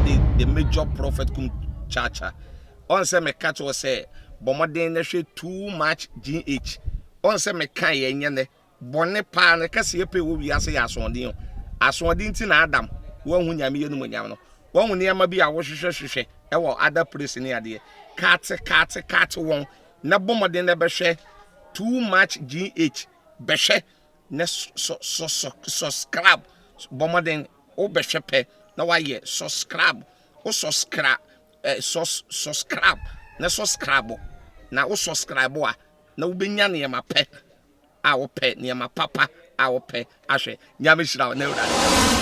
de the major prophet kum chacha. Ɔn sɛ meka kyerɛ wo sɛ bɔ mmɔden na hwɛ too much GH. Ɔn sɛ meka yɛ nyɛ nɛ. Bɔne paa no kɛseyɛ pɛ wɔ wiase yɛ asoɔden o. Asoɔden nti na Adam wanhu Nyame yɛnumonyam no. Wahu nneɛma bi a wohwehwɛ hwehwɛ wɔ other place ne adeɛ. Kate kate kate wɔn na bɔ mmɔden na bɛhwɛ too much GH bɛhwɛ na subscribe bɔ mmɔden wobɛhwɛ pɛ na wayɛ subscribe wo subscribe eh, sus subscribe na subscribe na wo subscribe a na wobɛnya nneɛma pɛ a wopɛ nneɛma papa a wopɛ ahwɛ nyame hyira wo na awurade.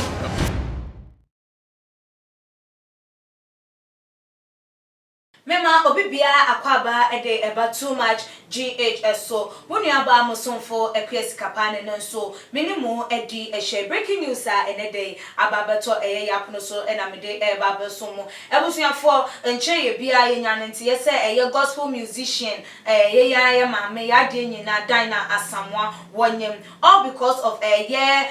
Mema obi biara akwaaba de ɛba too much GH so. Mo nua baa mo somfo Akua Sikapaa ne no nso me ne mo adi ahyia. Breaking news a ɛnɛ da yi aba abɛtɔ ɛyɛ y'apono so na mede reba abɛsom mo. Abusuafoɔ, nkyɛeɛ biara yɛnya no nteɛ sɛ ɛyɛ gospel musician ɛyɛ yɛn ara yɛ maame, y'adeɛ nyinaa Dinah Asamoah wɔnyem all because of ɛyɛ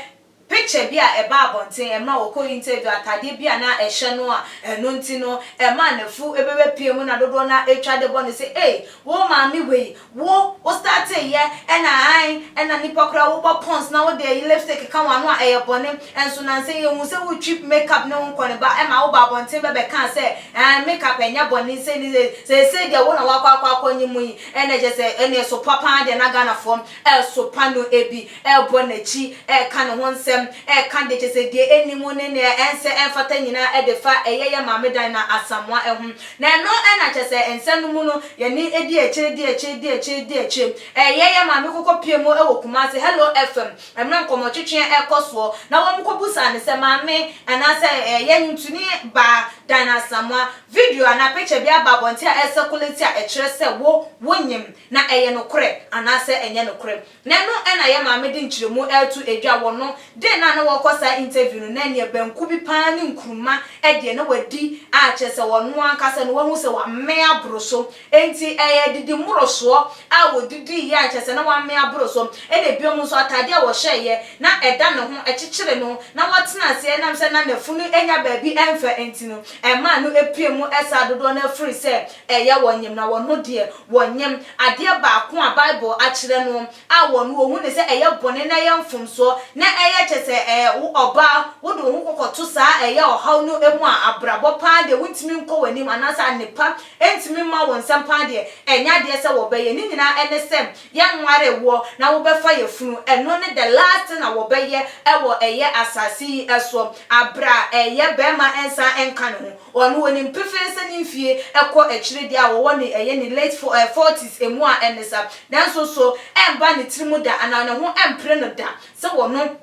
Picture bi a ɛbaa abɔnten mmerɛ a wɔkɔɔ interview, ataadeɛ bi a na ɛhyɛ no a ɛno nti no ɛmaa n'afu bɛbɛpue mu na dodoɔ no ara atwa de bɔ no sɛ ei wo maame wei wo wo startee yɛ ɛna ae ɛna nipa koraa wobɔ pons na wode ayi lipstick ka w'ano a ɛyɛ bɔne nso nansa yi yɛhuu sɛ wotwi make up ne wo nkɔneba ɛma woba abɔnten bɛbɛkaa sɛ ae make up ɛnyɛ bɔne sei ne sei seesei deɛ wo na woakɔ akɔ akɔ nye mu yi ɛna kyerɛ sɛ ɛneɛ sopa paa deɛ na Ghanafoɔ ɛresopa no bi rebɔ n'akyi, reka ne ho nsɛm, reka deɛ kyerɛ sɛ deɛ ɛnni mu ne deɛ ɛnsɛ ɛmfata nyinaa de fa ɛyɛ yɛn Maame Dinah Asamoah ho. Na ɛno na kyerɛ sɛ nsɛm no mu no yɛne di akyire, di akyire, di akyire, di akyire. Ɛyɛ yɛn maame kɔkɔ pue mu wɔ Kumasi, Hello FM, mmerɛ nkɔmmɔtwetweɛ rekɔ soɔ, na wɔn kɔbusaa no sɛ, Maame, anaasɛ ɛyɛ nnwontoni baa Dinah Asamoah, video anaa picture bi aba abɔnten a ɛresɛkulati a ɛkyerɛ sɛ wo, wonyem, na ɛyɛ nokorɛ anaasɛ ɛnyɛ nokorɛ. Na ɛno na yɛ maame de nkyerɛmu reto dwa wɔ no de no a na wɔrekɔ saa interview no na neɛ banku bi paa ne nkruma deɛ na wadi a kyerɛ sɛ ɔno ankasa no wahu sɛ wamee aboro so enti ɛyɛ adidi mmorosoɔ a wɔdidiiɛ a kyerɛ sɛ na wamee aboro so ɛna biom nso ataadeɛ a wɔhyɛeɛ na ɛda ne ho ɛkyekyere no na wɔtena aseɛ ɛnam sɛ na nafunu nya baabi ɛmfa nti no ɛmaa no pue mu saa dodoɔ no afiri sɛ ɛyɛ wɔnyem na wɔno deɛ wɔnyem Adeɛ baako a Bible akyerɛ no a wɔn wɔhu no sɛ ɛyɛ bɔne na ɛyɛ mfomsoɔ na ɛyɛ kyerɛ sɛ ɛɛ wo ɔbaa wode wo ho kɔkɔto saa ɛyɛ ɔhaw no mu a abrabɔ paa deɛ wontumi nkɔ w'anim anaasɛ anepa ntumi mma wo nsam paa deɛ ɛnyɛ adeɛ sɛ wɔbɛyɛ ne nyinaa ɛne sɛ yɛnware woɔ na wobɛfa yafunu ɛno ne the last thing a wɔbɛyɛ ɛwɔ ɛyɛ asase yi soɔ abrɛ a ɛyɛ bɛɛma nsan nka ne ho Ɔno onim pefee sɛ ne mfie kɔ akyire deɛ a wɔwɔ ne ɛyɛ ne late forties mu a ɛne sa. Nanso so ɛmba ne tiri mu da anaa ne ho mpere no da sɛ wɔno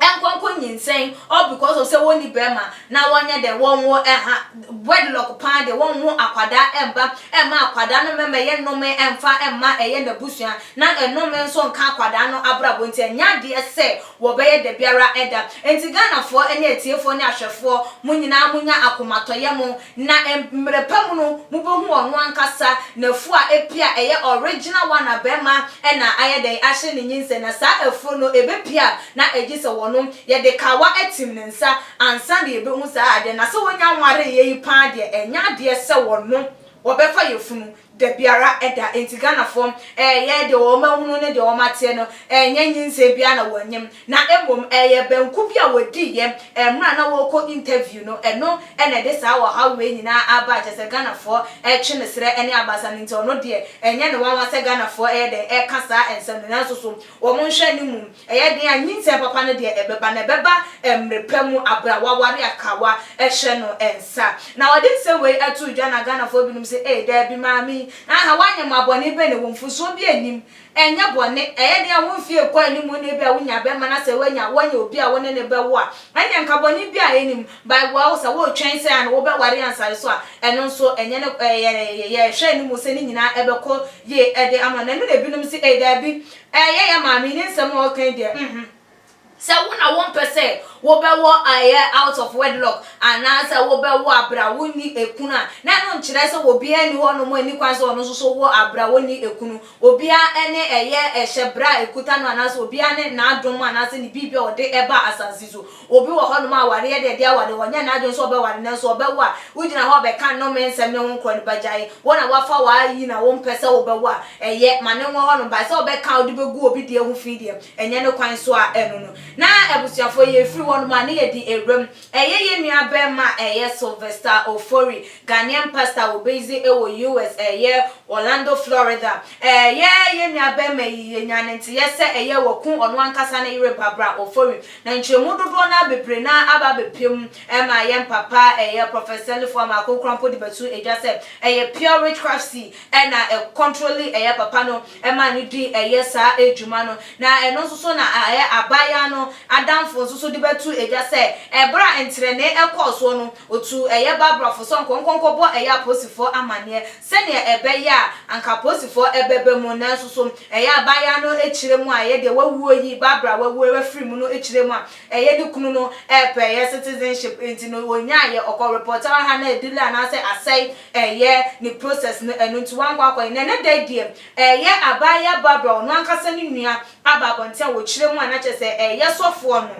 nkɔ nkɔ nyinsɛn all because of sɛ wɔnni bɛɛma na wɔnyɛ dɛn wɔnwo ɛha wedlock paa deɛ wɔnwo akwadaa ɛmba ɛmma akwadaa no mmɛmɛyɛ nnome ɛmfa ɛmma ɛyɛ n'abusua na nnome nso nka akwadaa no abrabɔ nti ɛnyɛ adeɛ sɛ wɔbɛyɛ dabiara da. Enti Ghanafoɔ ne atiefoɔ ne ahwɛfoɔ, mo nyinaa monya akomatɔyɛmo, na mmerɛ pa mu no mobɛhu ɔno ankasa n'afuo a ɛpue a ɛyɛ original one a barima na ayɛ dɛn ahyɛ ne nyinsɛn, na saa afuo no ɛbɛpue a na ɛgye sɛ wɔnom yɛde kawa atim ne nsa ansa na yɛbɛhu saa adeɛ no. Na sɛ wɔnya nwareeɛ yi paa deɛ ɛnyɛ adeɛ sɛ wɔnom wɔbɛfa yafunu Dabiara da enti Ghanafoɔ ɛɛyɛ deɛ wɔn ahunu ne deɛ wɔn ateɛ no ɛnyɛ nyinsɛn biara na wɔnyem na mmom ɛyɛ banku bi a wɔdiiɛ mmerɛ a na wɔrekɔ interview no ɛno na ɛde saa ɔhaw wei nyinaa aba a kyerɛ sɛ Ghanafoɔ ɛretwe no serɛ ne abasa no nti ɔno deɛ ɛnyɛ no nwanwa sɛ Ghanafoɔ ɛyɛ dɛn ɛreka saa nsɛm no nanso so wɔn nhwɛ no mu Ɛyɛ den a, nyinsɛn papa no deɛ ɛbɛba, na ɛbɛba mmere pa mu aberɛ a waware a kawa hyɛ no nsa. Na ɔde nsɛm wei too dwa na Ghanafoɔ binom se ei daabi maame yi, aha woanyɛ ma bɔne bɛn na ɛwɔ mu, mfusoɔ biara nnim, ɛnyɛ bɔne, ɛyɛ den a wo mfie rekɔ anim na ebia wonya bɛma na sɛ woanya woanya obi a wo ne no bɛwo a, ɛnneɛ nka bɔne biara nnim, but well sɛ woretwɛn sɛ ano wobɛware ansa so a, ɛno nso ɛnyɛ ne ɛyɛ yɛhwɛ anim sɛ ne nyinaa ɛbɛkɔ yie de ama no. Ɛno na ebinom se ei daabi, Ɛyɛ yɛ maame ne nsɛm a ɔka yi deɛ uhmm. Sɛ wo na wompɛ sɛ Wobɛwɔ ɛyɛ out of wedlock anaasɛ wobɛwo aberɛ a wonni ekunu a, na ɛno nkyerɛ sɛ obiara nni hɔ nom a ɛnni kwan sɛ ɔno nso so wo aberɛ a ɔnni ekunu. Obiara ne ɛyɛ ɛhyɛ berɛ a ɛkuta no anaasɛ obiara ne n'adom anaasɛ ne biribi a ɔde ba asase so. Obi wɔ hɔ nom a awareɛ deɛ ɛde aware, ɔnyɛ n'adwene sɛ ɔbɛware nanso ɔbɛwo a, wogyina hɔ bɛka nnome nsɛm ne ho nkorɔ no bagyae. Wo na woafa w'ayi na wompɛ sɛ wobɛwo a, ɛyɛ, ma no nwɔ hɔ nom, but sɛ wobɛka a wode bɛgu obi deɛ ho fi deɛ, ɛnyɛ ne kwan so a ɛno no. Na abusuafoɔ yɛfiri hɔ nom a ne yɛdi awuram. Ɛyɛ yɛn nua bɛɛma a ɛyɛ Sylvester Ofori, Ghanaian pastor a wɔbase wɔ US ɛyɛ Orlando Florida. Ɛyɛ yɛn nua bɛɛma yi yɛnyaa ne nteyɛ sɛ ɛyɛ waku ɔno ankasa ne yere Barbara Ofori. Na nkyerɛmu dodoɔ no ara bebree no ara aba abɛpue mu ɛma yɛn papa ɛyɛ Prophet Salifu Amarko koraa mpo de bɛto dwa sɛ ɛyɛ pure witchcraft ɛna ɛcontroli ɛyɛ papa no ɛma no di ɛyɛ saa adwuma no. Na ɛno nso so na ɛyɛ abaayewa no adamfo nso so de bɛto dwa sɛ ɛberɛ a ntrɛnee ɛkɔɔ soɔ no, ɔtuu ɛyɛ Barbara fo sɛ ɔnkɔ nkɔnkɔbɔ ɛyɛ apolisifoɔ amaneɛ sɛdeɛ ɛbɛyɛ a anka apolisifoɔ ɛbɛba mu. Nanso so ɛyɛ abaayewa no kyerɛ mu a ɛyɛ deɛ wawuo yi, Barbara a wawuo wafiri mu no kyerɛ mu a ɛyɛ ne kunu no ɛrepɛ ɛyɛ citizenship nti no ɔnyaeɛ, ɔkɔ repɔtɛ ha na ɛdelay anaasɛ asɛe ɛyɛ ne process no, ɛno nti wankɔ akɔyɛ. Na ɛnɛ da yi deɛ Ɛyɛ abaayewa Barbara ɔno ankasa ne nua aba abɔnten a wɔkyerɛ mu a na kyerɛ sɛ ɛyɛ sɔfoɔ no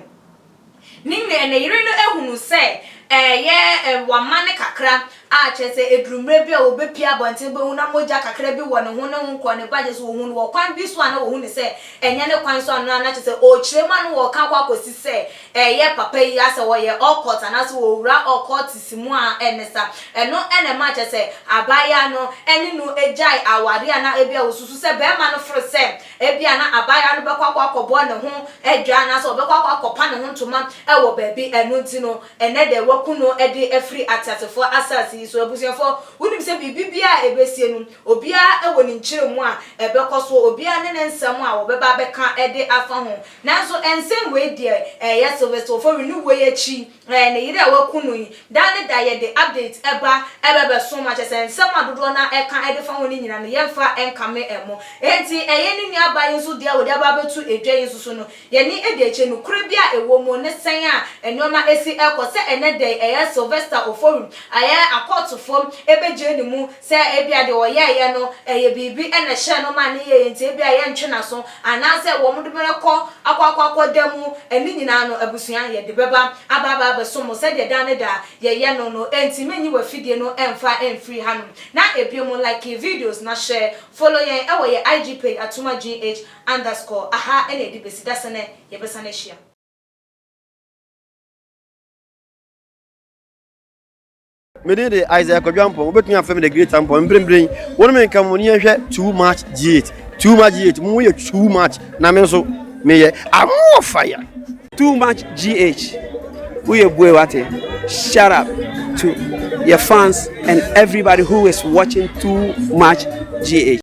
ne nua ne yere no ahunu sɛ ɛyɛ wamane kakra a kyerɛ sɛ ɛduru mmerɛ bi a wɔbɛpue abɔnten bɛhu na mogya kakra bi wɔ ne ho ne ho nkɔ ne ba kyerɛ sɛ wɔhu no wɔ kwan bi so a na wɔhu no sɛ ɛnyɛ ne kwan so ano a na kyerɛ sɛ ɔrekyerɛ mu a na wɔreka akɔ akɔsi sɛ Ɛyɛ papa yi a sɛ wɔyɛ occult anaasɛ wɔwura occultist mu a ɛne sa. Ɛno na ɛma kyerɛ sɛ abaayewa no ne no gyae awareɛ anaa ebia wɔsusu sɛ barima no foro sɛ ebia na abaayewa no bɛkɔ akɔ akɔbɔ ne ho dwa anaasɛ ɔbɛkɔ akɔ akɔpa ne ho ntoma wɔ baabi. Ɛno nti no ɛnnɛ deɛ wɔaku no de afiri ateasefoɔ asase yi so. Abusuafoɔ, wonim sɛ biribi biara a ɛbɛsie no, obiara wɔ ne nkyerɛmu a ɛbɛkɔ so, obiara ne ne nsɛm a wɔbɛba abɛka de afa ho. Nanso nsɛm wei deɛ ɛyɛ Sylvester Ofori ne wuo yi akyi ɛɛ ne yere a waku no yi daa ne da yɛde update ɛba ɛbɛbɛso ma kyerɛ sɛ nsɛm a dodoɔ no ara ɛka ɛde fa ho no nyinaa no yɛmfa nkame ɛmo. Enti ɛyɛ ne nua baa yi nso deɛ a wɔde aba abɛto edwa yi nso so no yɛni ɛdi akyire nokorɛ bi a ɛwɔ mu ne sɛn a nnoɔma ɛsi ɛkɔ sɛ ɛnɛ da yi ɛyɛ Sylvester Ofori ɛyɛ akɔɔtofoɔ ɛbɛgyee ne mu Sɛ ebia deɛ ɔyɛeɛ no, ɛyɛ biribi na ɛhyɛɛ no ma ne yɛeɛ nti, ebia yɛntwe n'aso, anaasɛ wɔde no bɛkɔ akɔ akɔ akɔda mu, ɛno nyinaa no, abusua, yɛde bɛba aba aba abɛsom mo sɛdeɛ daa ne daa yɛyɛ no no. Enti mennyi w'afidie no mfa mfiri hanom. Na ebio like videos na hyɛ follow yɛn wɔ yɛn IG page atumagh underscore. Aha na yɛde bɛsi, dasene yɛbɛsane ahyia. Me din de Isaiah Kwadwo Ampong. Wobɛtumi afrɛ me The Great Ampong. Mprempren, wo ne me nka mo ne yɛnhwɛ Too Much G8. Too Much G8, mo yɛ too much na me nso meyɛ I'm more fire. Too much GH woyɛ bue wate shut up to your fans and everybody who is watching too much GH.